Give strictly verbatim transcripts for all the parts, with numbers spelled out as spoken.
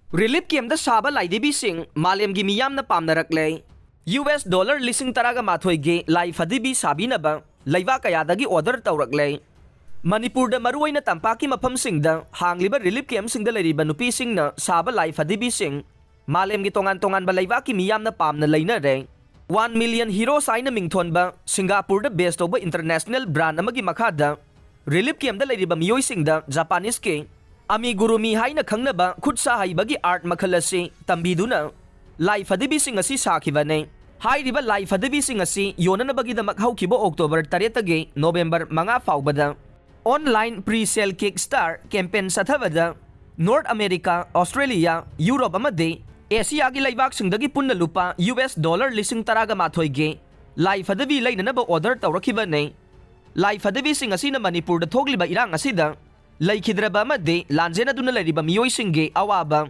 Relief ꯀꯦꯝꯗ ꯁꯥꯕ ꯂꯥꯏꯙꯤꯕꯤꯁꯤꯡ ꯃꯥꯂꯦꯝꯒꯤ ꯃꯤꯌꯥꯝꯅ ꯄꯥꯝꯅꯔꯛꯂꯦ꯫ ꯌꯨ ꯑꯦꯁ ꯗꯣꯂꯔ ꯂꯤꯁꯤꯡ ꯇꯔꯥꯒ ꯃꯥꯊꯣꯏꯒꯤ ꯂꯥꯏ ꯐꯗꯤꯕꯤ ꯁꯥꯕꯤꯅꯕ ꯂꯩꯕꯥꯛ ꯀꯌꯥꯗꯒꯤ ꯑꯣꯔꯗꯔ ꯇꯧꯔꯛꯂꯦ꯫ ꯃꯅꯤꯄꯨꯔꯗ ꯃꯔꯨꯑꯣꯏꯅ ꯇꯝꯄꯥꯛꯀꯤ ꯃꯐꯝꯁꯤꯡꯗ ꯍꯥꯡꯂꯤꯕ ꯔꯤꯂꯤꯐ ꯀꯦꯝꯁꯤꯡꯗ ꯂꯩꯔꯤꯕ ꯅꯨꯄꯤꯁꯤꯡꯅ ꯁꯥꯕ ꯂꯥꯏ ꯐꯗꯤꯕꯤꯁꯤꯡ ꯃꯥꯂꯦꯝꯒꯤ ꯇꯣꯉꯥꯟ ꯇꯣꯉꯥꯟꯕ ꯂꯩꯕꯥꯛꯀꯤ ꯃꯤꯌꯥꯝꯅ ꯄꯥꯝꯅ ꯂꯩꯅꯔꯦ꯫ ꯋꯥꯟ ꯃꯤꯂꯤꯌꯟ ꯍꯤꯔꯣꯁ ꯍꯥꯏꯅ ꯃꯤꯡꯊꯣꯟꯕ ꯁꯤꯡꯒꯥꯄꯨꯔꯗ ꯕꯦꯁ ꯇꯧꯕ ꯏꯟꯇꯔꯅꯦꯁꯅꯦꯜ ꯕ꯭ꯔꯥꯟ ꯑꯃꯒꯤ ꯃꯈꯥꯗ ꯔꯤꯂꯤꯐ ꯀꯦꯝꯗ ꯂꯩꯔꯤꯕ ꯃꯤꯑꯣꯏꯁꯤꯡꯗ ꯖꯄꯥꯅꯤꯁꯀꯤ ꯑꯃꯤꯒꯨꯔꯨꯃꯤ ꯍꯥꯏꯅ ꯈꯪꯅꯕ ꯈꯨꯠ ꯁꯥ ꯍꯩꯕꯒꯤ ꯑꯥꯔꯠ ꯃꯈꯜ ꯑꯁꯤ ꯇꯝꯕꯤꯗꯨꯅ ꯂꯥꯏ ꯐꯗꯤꯕꯤꯁꯤꯡ ꯑꯁꯤ ꯁꯥꯈꯤꯕꯅꯤ꯫ ꯍꯥꯏꯔꯤꯕ ꯂꯥꯏ ꯐꯗꯤꯕꯤꯁꯤꯡ ꯑꯁꯤ ꯌꯣꯟꯅꯅꯕꯒꯤꯗꯃꯛ ꯍꯧꯈꯤꯕ ꯑꯣꯛꯇꯣꯕꯔ ꯇꯔꯦꯠꯇꯒꯤ ꯅꯣꯕꯦꯝꯕꯔ ꯃꯉꯥ ꯐꯥꯎꯕꯗ ꯑꯣꯟꯂꯥꯏꯟ ꯄ꯭ꯔꯤ ꯁꯦꯜ ꯀꯤꯛ ꯁ꯭ꯇꯥꯔ ꯀꯦꯝꯄꯦꯟ ꯆꯠꯊꯕꯗ ꯅꯣꯔꯠ ꯑꯃꯦꯔꯤꯀꯥ, ꯑꯣꯁꯇ꯭ꯔꯦꯂꯤꯌꯥ, ꯌꯨꯔꯣꯞ ꯑꯃꯗꯤ ꯑꯦꯁꯤꯌꯥꯒꯤ ꯂꯩꯕꯥꯛꯁꯤꯡꯗꯒꯤ ꯄꯨꯟꯅ ꯂꯨꯄꯥ ꯌꯨ ꯑꯦꯁ ꯗꯣꯂꯔ ꯂꯤꯁꯤꯡ ꯇꯔꯥꯒ ꯃꯥꯊꯣꯏꯒꯤ ꯂꯥꯏ ꯐꯗꯤꯕꯤ ꯂꯩꯅꯅꯕ ꯑꯣꯔꯗꯔ ꯇꯧꯔꯛꯈꯤꯕꯅꯤ꯫ ꯂꯥꯏ ꯐꯗꯤꯕꯤꯁꯤꯡ ꯑꯁꯤꯅ ꯃꯅꯤꯄꯨꯔꯗ ꯊꯣꯛꯂꯤꯕ ꯏꯔꯥꯡ ꯑꯁꯤꯗ ꯂꯩꯈꯤꯗ꯭ꯔꯕ ꯑꯃꯗꯤ ꯂꯥꯟꯖꯦꯟꯅꯗꯨꯅ ꯂꯩꯔꯤꯕ ꯃꯤꯑꯣꯏꯁꯤꯡꯒꯤ ꯑꯋꯥꯕ,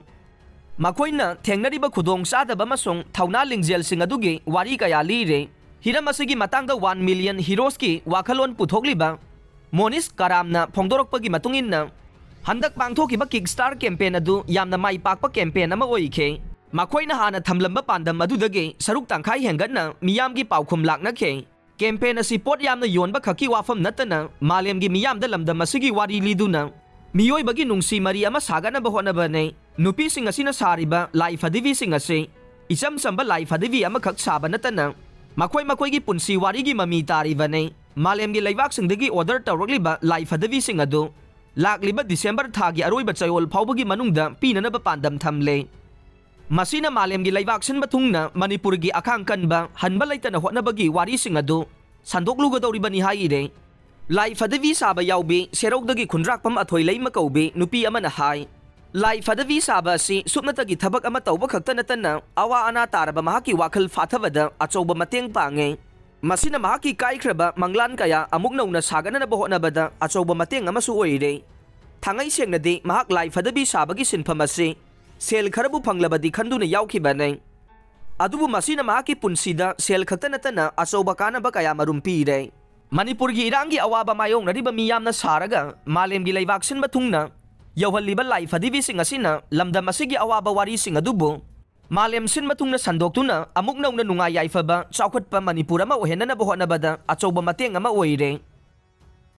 ꯃꯈꯣꯏꯅ ꯊꯦꯡꯅꯔꯤꯕ ꯈꯨꯗꯣꯡꯆꯥꯗꯕ ꯑꯃꯁꯨꯡ ꯊꯧꯅꯥ ꯂꯤꯡꯖꯦꯜꯁꯤꯡ ꯑꯗꯨꯒꯤ ꯋꯥꯔꯤ ꯀꯌꯥ ꯂꯤꯔꯦ꯫ ꯍꯤꯔꯝ ꯑꯁꯤꯒꯤ ꯃꯇꯥꯡꯗ ꯋꯥꯟ ꯃꯤꯂꯤꯌꯟ ꯍꯤꯔꯣꯁꯀꯤ ꯋꯥꯈꯜꯂꯣꯟ ꯄꯨꯊꯣꯛꯂꯤꯕ ꯃꯣꯅꯤꯁ ꯀꯔꯥꯝꯅ ꯐꯣꯡꯗꯣꯔꯛꯄꯒꯤ ꯃꯇꯨꯡ ꯏꯟꯅ, ꯍꯟꯗꯛ ꯄꯥꯡꯊꯣꯛꯈꯤꯕ ꯀꯤꯛ ꯁ꯭ꯇꯥꯔ ꯀꯦꯝꯄꯦꯟ ꯑꯗꯨ ꯌꯥꯝꯅ ꯃꯥꯏ ꯄꯥꯛꯄ ꯀꯦꯝꯄꯦꯟ ꯑꯃ ꯑꯣꯏꯈꯤ꯫ ꯃꯈꯣꯏꯅ ꯍꯥꯟꯅ ꯊꯝꯂꯝꯕ ꯄꯥꯟꯗꯝ ꯑꯗꯨꯗꯒꯤ ꯁꯔꯨꯛ ꯇꯪꯈꯥꯏ ꯍꯦꯟꯒꯠꯅ ꯃꯤꯌꯥꯝꯒꯤ ꯄꯥꯎꯈꯨꯝ ꯂꯥꯛꯅꯈꯤ꯫ ꯀꯦꯝꯄꯦꯟ ꯑꯁꯤ ꯄꯣꯠ ꯌꯥꯝꯅ ꯌꯣꯟꯕ ꯈꯛꯀꯤ ꯋꯥꯐꯝ ꯅꯠꯇꯅ ꯃꯥꯂꯦꯝꯒꯤ ꯃꯤꯌꯥꯝꯗ ꯂꯝꯗꯝ ꯑꯁꯤꯒꯤ ꯋꯥꯔꯤ ꯂꯤꯗꯨꯅ ꯃꯤꯑꯣꯏꯕꯒꯤ ꯅꯨꯡꯁꯤ ꯃꯔꯤ ꯑꯃ ꯁꯥꯒꯠꯅꯕ ꯍꯣꯠꯅꯕꯅꯤ꯫ ꯅꯨꯄꯤꯁꯤꯡ ꯑꯁꯤꯅ ꯁꯥꯔꯤꯕ ꯂꯥꯏ ꯐꯗꯤꯕꯤꯁꯤꯡ ꯑꯁꯤ ꯏꯆꯝ ꯆꯝꯕ ꯂꯥꯏ ꯐꯗꯤꯕꯤ ꯑꯃꯈꯛ ꯁꯥꯕ ꯅꯠꯇꯅ ꯃꯈꯣꯏ ꯃꯈꯣꯏꯒꯤ ꯄꯨꯟꯁꯤ ꯋꯥꯔꯤꯒꯤ ꯃꯃꯤ ꯇꯥꯔꯤꯕꯅꯤ꯫ ꯃꯥꯂꯦꯝꯒꯤ ꯂꯩꯕꯥꯛꯁꯤꯡꯗꯒꯤ ꯑꯣꯔꯗꯔ ꯇꯧꯔꯛꯂꯤꯕ ꯂꯥꯏ ꯐꯗꯤꯕꯤꯁꯤꯡ ꯑꯗꯨ ꯂꯥꯛꯂꯤꯕ ꯗꯤꯁꯦꯝꯕꯔ ꯊꯥꯒꯤ ꯑꯔꯣꯏꯕ ꯆꯌꯣꯜ ꯐꯥꯎꯕꯒꯤ ꯃꯅꯨꯡꯗ ꯄꯤꯅꯅꯕ ꯄꯥꯟꯗꯝ ꯊꯝꯂꯦ꯫ ꯃꯁꯤꯅ ꯃꯥꯂꯦꯝꯒꯤ ꯂꯩꯕꯥꯛ ꯁꯤꯟꯕ ꯊꯨꯡꯅ ꯃꯅꯤꯄꯨꯔꯒꯤ ꯑꯈꯥꯡ ꯀꯟꯕ, ꯍꯟꯕ ꯂꯩꯇꯅ ꯍꯣꯠꯅꯕꯒꯤ ꯋꯥꯔꯤꯁꯤꯡ ꯑꯗꯨ ꯁꯟꯗꯣꯛꯂꯨꯒꯗꯧꯔꯤꯕꯅꯤ ꯍꯥꯏꯔꯦ꯫ ꯂꯥꯏ ꯐꯗꯤꯕꯤ ꯁꯥꯕ ꯌꯥꯎꯕꯤ ꯁꯦꯔꯧꯗꯒꯤ ꯈꯨꯟꯗ꯭ꯔꯥꯛꯄꯝ ꯑꯊꯣꯏꯂꯩꯃ ꯀꯧꯕꯤ ꯅꯨꯄꯤ ꯑꯃꯅ ꯍꯥꯏ, ꯂꯥꯏ ꯐꯗꯤꯕꯤ ꯁꯥꯕ ꯑꯁꯤ ꯁꯨꯞꯅꯇꯒꯤ ꯊꯕꯛ ꯑꯃ ꯇꯧꯕ ꯈꯛꯇ ꯅꯠꯇꯅ ꯑꯋꯥ ꯑꯅꯥ ꯇꯥꯔꯕ ꯃꯍꯥꯛꯀꯤ ꯋꯥꯈꯜ ꯐꯥꯊꯕꯗ ꯑꯆꯧꯕ ꯃꯇꯦꯡ ꯄꯥꯡꯉꯦ꯫ ꯃꯁꯤꯅ ꯃꯍꯥꯛꯀꯤ ꯀꯥꯏꯈ꯭ꯔꯕ ꯃꯪꯂꯥꯟ ꯀꯌꯥ ꯑꯃꯨꯛ ꯅꯧꯅ ꯁꯥꯒꯠꯅꯅꯕ ꯍꯣꯠꯅꯕꯗ ꯑꯆꯧꯕ ꯃꯇꯦꯡ ꯑꯃꯁꯨ ꯑꯣꯏꯔꯦ꯫ ꯊꯥꯡꯉꯩ ꯁꯦꯡꯅꯗꯤ ꯃꯍꯥꯛ ꯂꯥꯏ ꯐꯗꯤꯕꯤ ꯁꯥꯕꯒꯤ ꯁꯤꯟꯐꯝ ꯑꯁꯤ ꯁꯦꯜ ꯈꯔꯕꯨ ꯐꯪꯂꯕꯗꯤ ꯈꯟꯗꯨꯅ ꯌꯥꯎꯈꯤꯕꯅꯤ꯫ ꯑꯗꯨꯕꯨ ꯃꯁꯤꯅ ꯃꯍꯥꯛꯀꯤ ꯄꯨꯟꯁꯤꯗ ꯁꯦꯜ ꯈꯛꯇ ꯅꯠꯇꯅ ꯑꯆꯧꯕ ꯀꯥꯟꯅꯕ ꯀꯌꯥ ꯃꯔꯨꯝ ꯄꯤꯔꯦ꯫ ꯃꯅꯤꯄꯨꯔꯒꯤ ꯏꯔꯥꯡꯒꯤ ꯑꯋꯥꯕ ꯃꯥꯌꯣꯛꯅꯔꯤꯕ ꯃꯤꯌꯥꯝꯅ ꯁꯥꯔꯒ ꯃꯥꯂꯦꯝꯒꯤ ꯂꯩꯕꯥꯛ ꯁꯤꯟꯕ ꯊꯨꯡꯅ ꯌꯧꯍꯜꯂꯤꯕ ꯂꯥꯏ ꯐꯗꯤꯕꯤꯁꯤꯡ ꯑꯁꯤꯅ ꯂꯝꯗꯝ ꯑꯁꯤꯒꯤ ꯑꯋꯥꯕ ꯋꯥꯔꯤꯁꯤꯡ ꯑꯗꯨꯕꯨ ꯃꯥꯂꯦꯝ ꯁꯤꯟꯕ ꯊꯨꯡꯅ ꯁꯟꯗꯣꯛꯇꯨꯅ ꯑꯃꯨꯛ ꯅꯧꯅ ꯅꯨꯡꯉꯥꯏ ꯌꯥꯏꯐꯕ ꯆꯥꯎꯈꯠꯄ ꯃꯅꯤꯄꯨꯔ ꯑꯃ ꯑꯣꯏꯍꯟꯅꯅꯕ ꯍꯣꯠꯅꯕꯗ ꯑꯆꯧꯕ ꯃꯇꯦꯡ ꯑꯃ ꯑꯣꯏꯔꯦ꯫